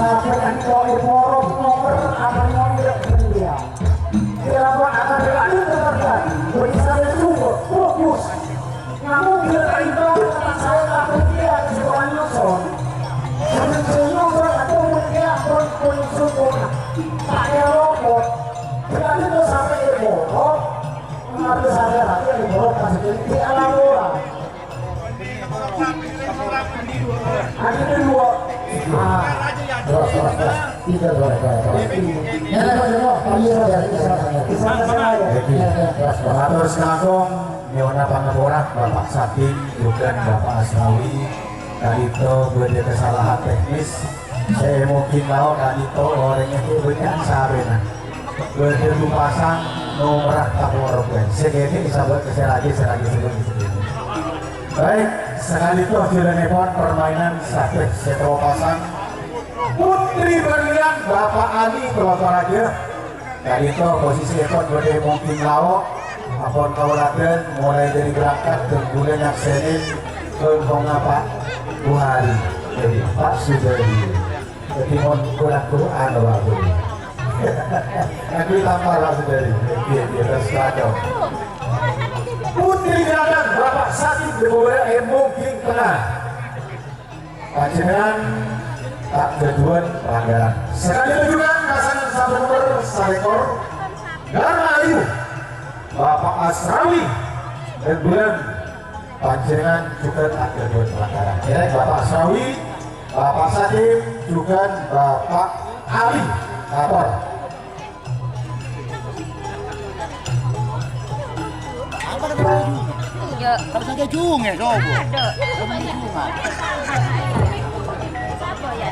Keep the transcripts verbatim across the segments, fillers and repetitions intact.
Sampai engko' èporop nomer akan ngonjek dunia. Kira-kira akan berlanjut terus. Bisa cukup fokus. Namun dia terlibat kata saya takut dia kesukaan nyusun. Sebelum nyusun atau dia pun pun syukur. Tak ada lopot. Berarti itu sampai èporop. Harus ada lagi yang dibawa pas di alam orang. Ada dua. Ah, terus, terus, terus. Tiga, dua, dua, dua. Ini apa, ini apa? Ini apa, ini apa? Ini apa, ini apa? Matur langkong, nyuwun pangapura, Bapak Sakim, juga Bapak Asrawi, ka'dinto bâdâ kasalahan teknis, sè mungkin lao ka'dinto orèng itu bânnya' sarèna. Bâdâ du pasang nomerra ta' porop, sè kènè' èsabâ' ka sè rajâ, sè rajâ sè bâdâ sè kènè'. Baik, saka'dinto jhâlânèpon permainan satè sè tao pasang. Putri Berlian, Bapak Ali, Bapak Raja. Ka'dinto posisièpon bâdâ è Mongking Lao'. Ampon kaulâ dhân, mulai dâri berangkat, dhân ghulâ nyaksènè, bân Pak Buhari. Jadi, Pak Sudari. Jadi, mon kurang Quran, Pak Buhari. Aku tampar, Pak Sudari. Iya, iya, terus kacau. Putri Gadang, Bapak Sakim, di bawah è Mongking Tengah. Panjhennengngan ta' ghâdhuwân pelanggaran. Sakali rujukan, pasangan satu nomor salèkor, Dharma Ayu, Bapak Asrawi, Rembulan, panjhennengngan juga ta' ghâdhuwân pelanggaran. Ya, Bapak Asrawi, Bapak Sakim, juga Bapak Ali, lapor. Apa ada baju? Iya. Kalau saja jung ya, coba. Ada. Sama di sungai. Siapa ya?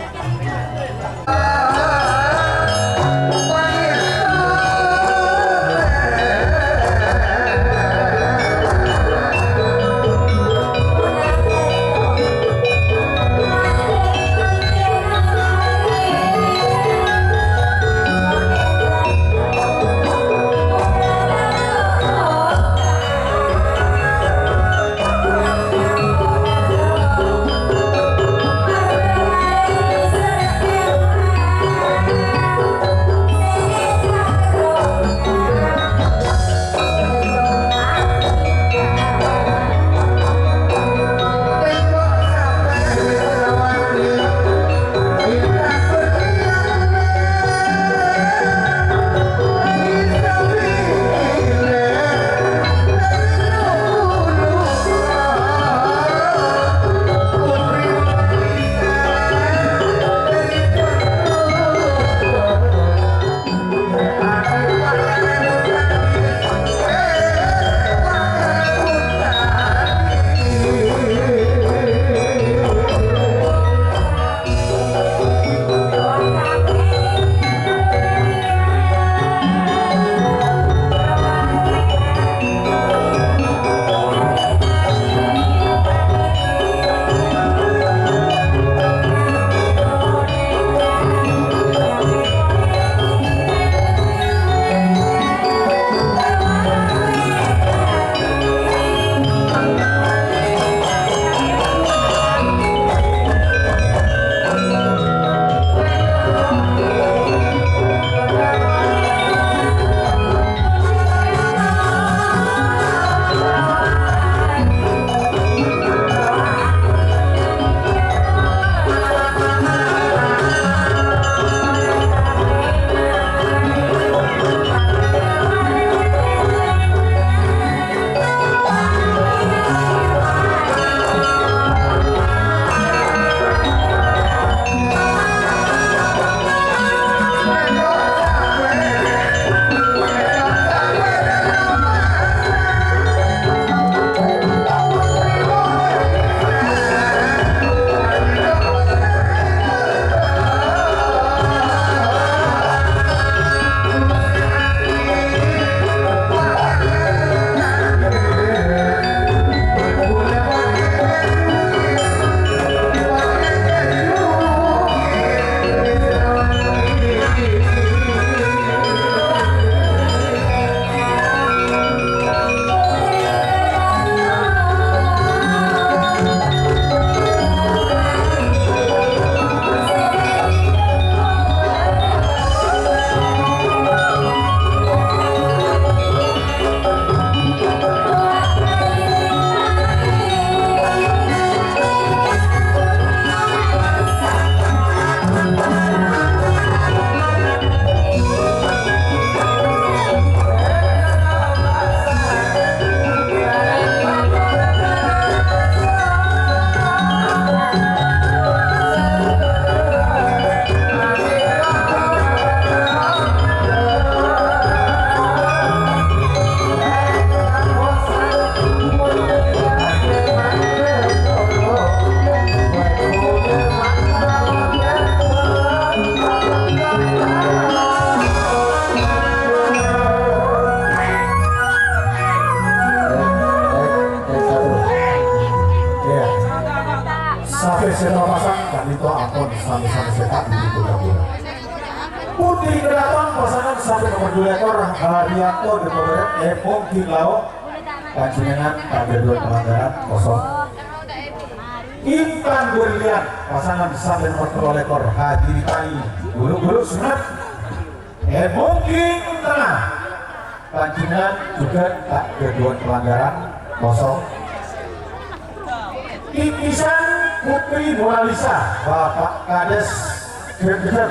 Putri Keraton pasangan sampè' nomer dua ekor, Haryanto Depoberep, Epong Gin Lao, panjhennengngan ta' ghâdhuwân pelanggaran, kosong. Intan Berlian pasangan sampè' nomer tello ekor, Haji Ripai, Guluk-Guluk Sunat, Epong Gin Tengah, panjhennengngan jhughân ta' ghâdhuwân pelanggaran, kosong. Titisan Putri Monalisa, Bapak Kades Gender,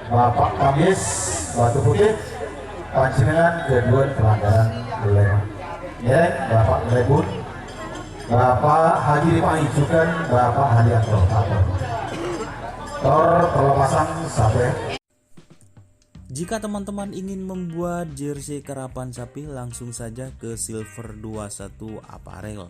Bapak Pangis Batu Putih, panjhennengngan ghâdhuwân pelanggaran lèma'. Ngèrèng Bapak Lebun, Bapak Haji Ripai jhughân Bapak Haryanto, ator. Tor pelepasan sampè'. Jika teman-teman ingin membuat jersey karapan sapi, langsung saja ke Silver dua satu Apparel.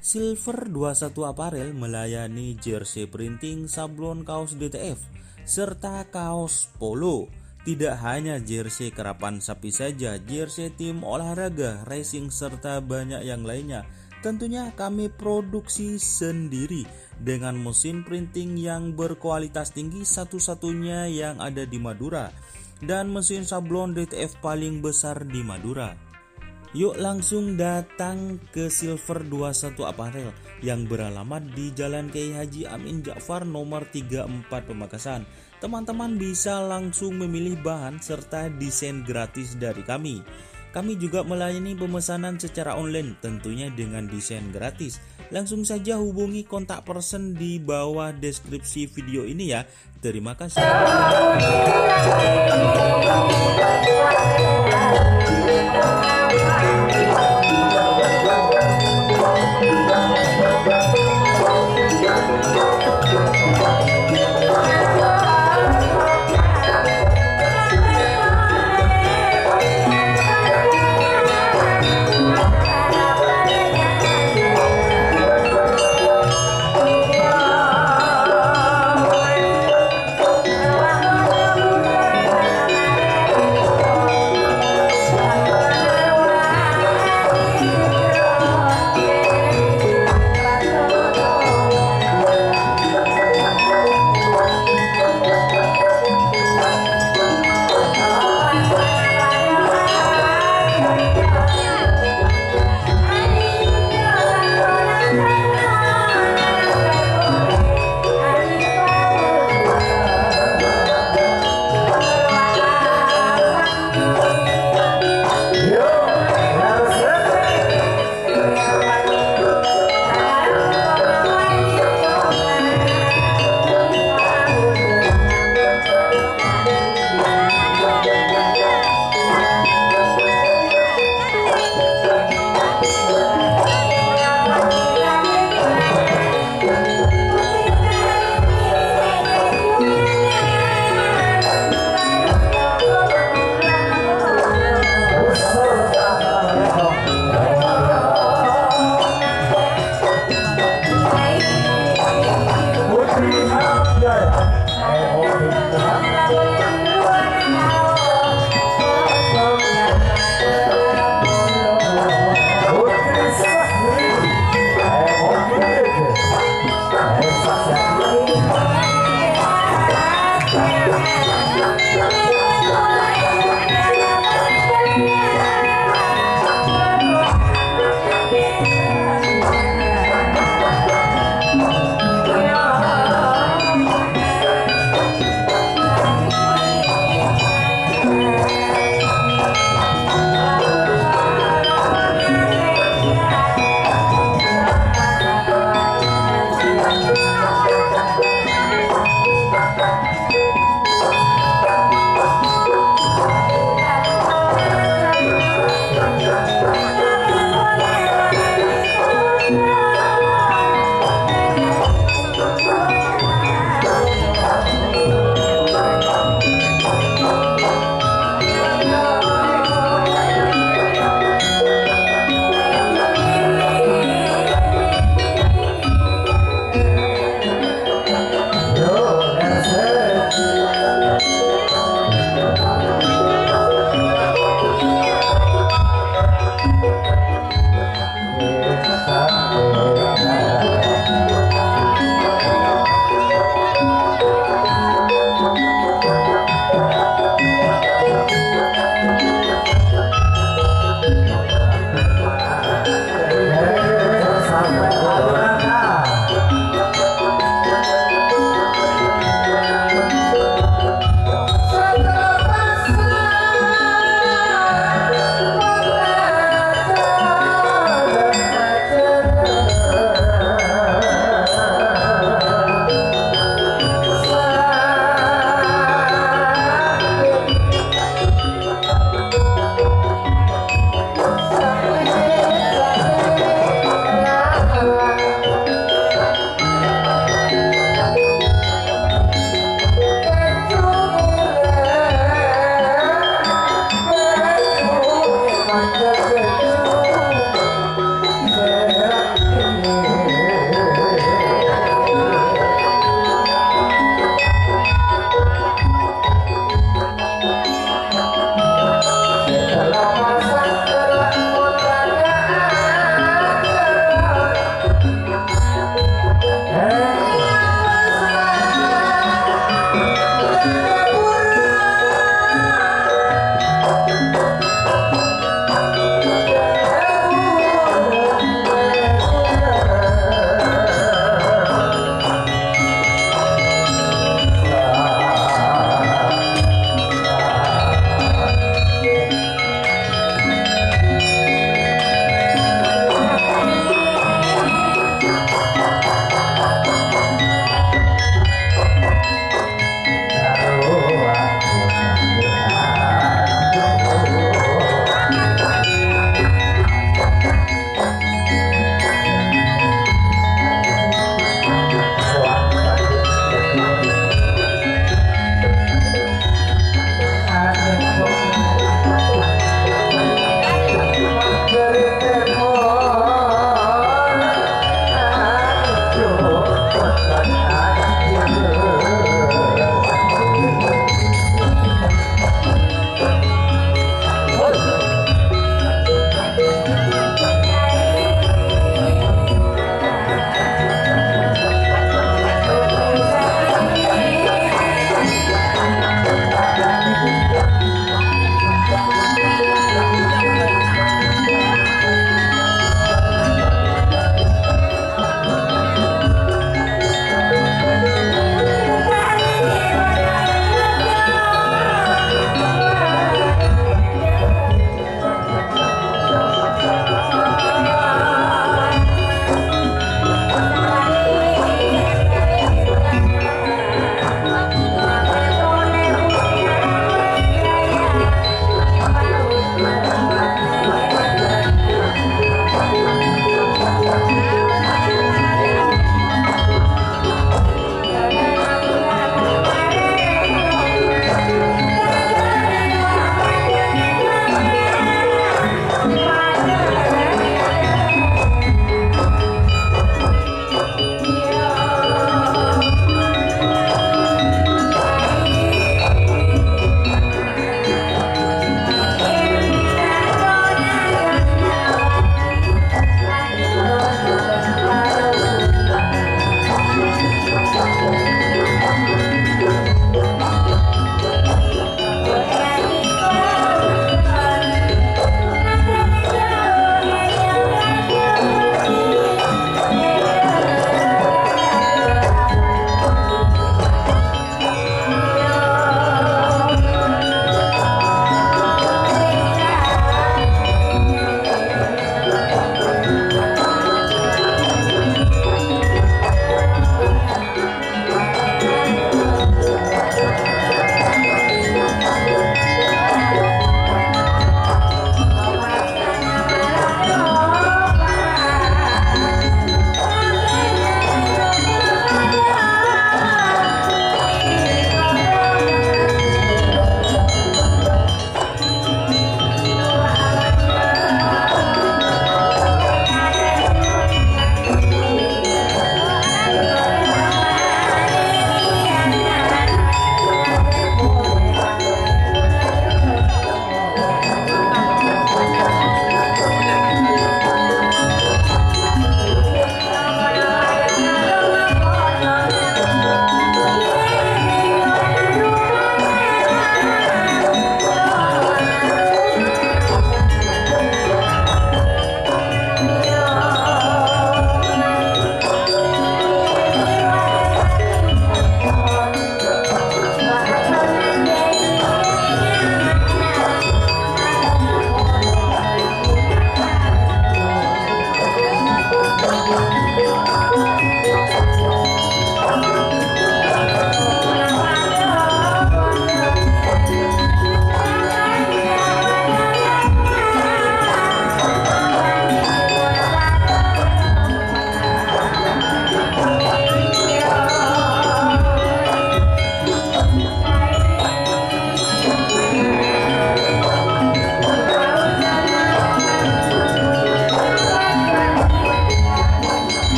Silver dua satu Apparel melayani jersey printing, sablon, kaos D T F, serta kaos polo. Tidak hanya jersey karapan sapi saja, jersey tim olahraga, racing, serta banyak yang lainnya. Tentunya kami produksi sendiri dengan mesin printing yang berkualitas tinggi, satu-satunya yang ada di Madura, dan mesin sablon D T F paling besar di Madura. Yuk langsung datang ke Silver dua satu Apparel yang beralamat di Jalan Kiai Haji Amin Ja'far nomor tiga empat Pamekasan. Teman-teman bisa langsung memilih bahan serta desain gratis dari kami. Kami juga melayani pemesanan secara online, tentunya dengan desain gratis. Langsung saja hubungi kontak person di bawah deskripsi video ini ya. Terima kasih.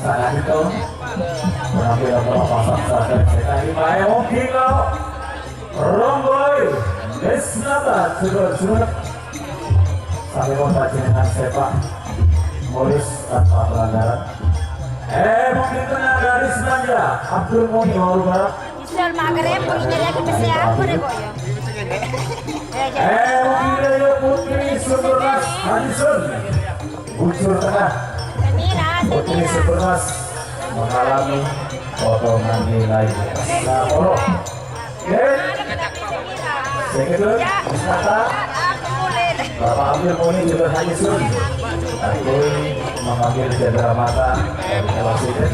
Sanadito, penampilan telah pasang sadar sekali main mungkin kalau Romboy, Nesnata, Jebol Jebol. Sampai kota jenengan sepak mulus tanpa pelanggaran. Eh, mungkin tengah dari Semanja, Abdul Mu'in Warung Barat. Isol magrib, punya lagi pesiapan ya, kok, ya. Ya, ya. Eh, mungkin dari Putri Sumbernas Hadisun. Bujur tengah. Putri Sumbernas mengalami potongan nilai. Nah, polo. Oke. Sing itu, wisata. Bapak ambil poni juga Hadisun. Akui mengambil cendera mata dari wasit.